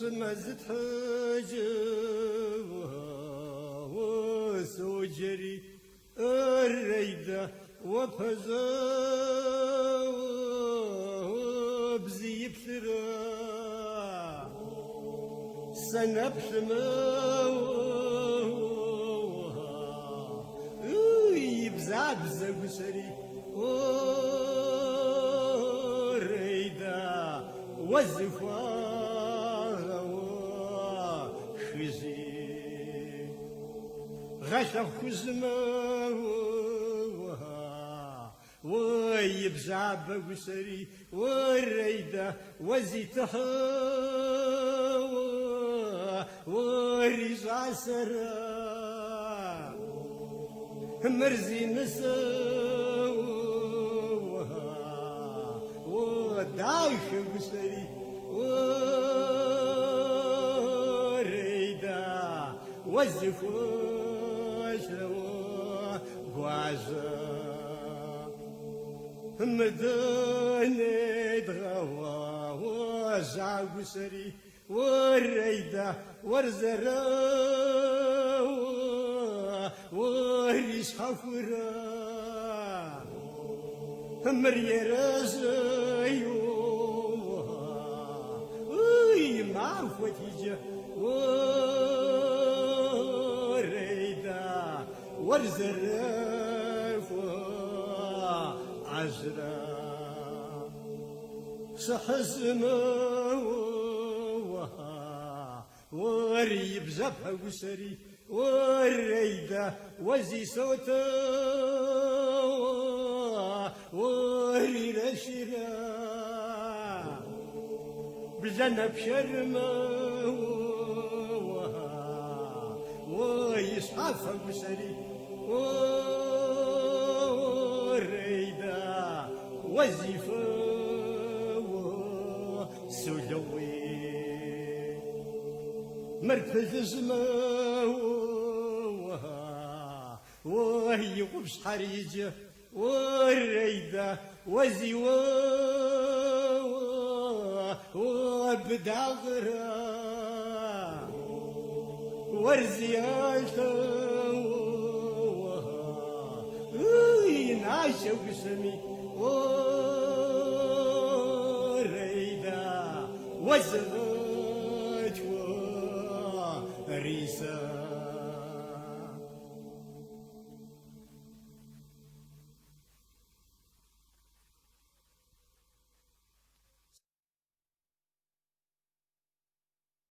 Сымэзытхьэджэ соджэри, рэйдэ, о пэжъэ бзыиплъырэ сэнэплъымэ и бзабзэ гущэри, рэйдэ, о зыхуагъэу хыжьи. Гъэлъэхъу хужьымэ о и бжьабэ гущэри, рэйдэ, о зи тыхьы, ори щӏасэрэ. Мыр зи нысэ, о дахэ гущэри, рэйдэ, о зыхуэщӏэ, гуажьэ. Мы дуней дгъэуа гущэри, рэйдэ, уэр зэрэ, ори щхьэхурэ. Мыр ерэжьэю, и махуэт иджы, рэйдэ, уэр зэрыхуэ ӏэжьрэ. Сыхьызымэ, ори и бжьэпэ гущэри, рэйдэ, уэ зи сотэ, ори рэширэ. Блэнэ пшэрымэ, о и щхьэфэ гущэри, рэйдэ, уэ зи фэуэ сулыгъуи. Мыр пылыжьмэ, о и къупщхьэр иджы, рэйдэ, уэ зи о быдагъэрэ. Уэр зи алъэ, и нащэ гущэми, рэйдэ, уэ зыгъэ.